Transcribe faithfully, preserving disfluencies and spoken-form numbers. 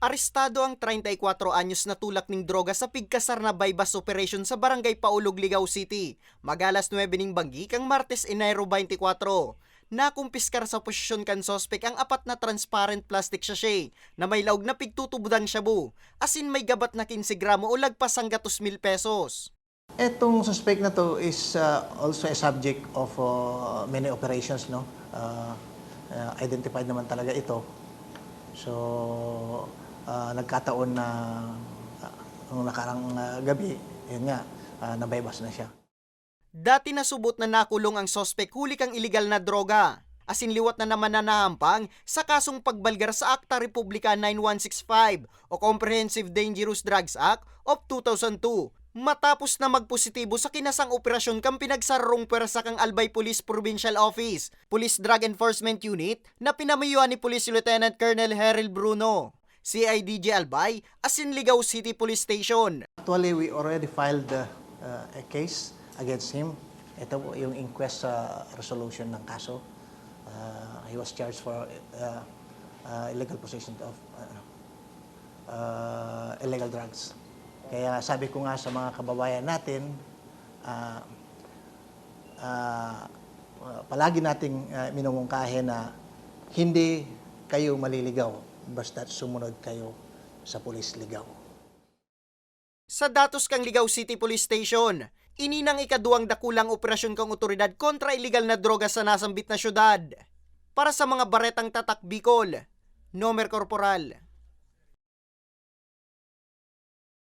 Arestado ang treinta y cuatro anyos na tulak ning droga sa pigkasar na buy-bust operation sa Barangay Paulog, Ligao City, mag-alas nuebe ning banggi kan Martes, Enero twenty-four. Nakumpiskar sa posisyon kan suspek ang apat na transparent plastic sachet na may laog na pigtutubodan shabu, asin may gabat na quince gramo o lagpas sanggatos mil pesos. Etong suspek na 'to is, ah, also a subject of, ah, many operations, no? Ah, ah, identified naman talaga ito. So, ah, nagkataon na, ah, nung nakarang, ah, gabi, yun nga, ah, na-buy-bust na siya. Dati nasubot na nakulong ang suspek huli kan iligal na droga, asin liwat na naman na nahampang sa kasong pagbalgar sa Akta Republika nine one six five o Comprehensive Dangerous Drugs Act of two thousand two, matapos na magpositibo sa kinasang operasyon kan pinagsararong pwersa kan Albay Police Provincial Office, Police Drug Enforcement Unit, na pinamayoan ni Police Lieutenant Colonel Heril Bruno, C I D G Albay, asin Ligao City Police Station. Actually, we already filed, uh, uh, a case against him. Ito po yung inquest sa resolution ng kaso. Uh, he was charged for, uh, uh, illegal possession of, uh, uh, illegal drugs. Kaya sabi ko nga sa mga kababayan natin, ah, ah, palagi nating, ah, minumungkahi na hindi kayo maliligaw basta sumunod kayo sa pulis ligaw. Sa datos kan Ligao City Police Station, ini nang ikaduwang dakulang operasyon kan otoridad kontra iligal na droga sa nasambit na syudad. Para sa mga Baretang Tatak Bicol, Nomer Corporal.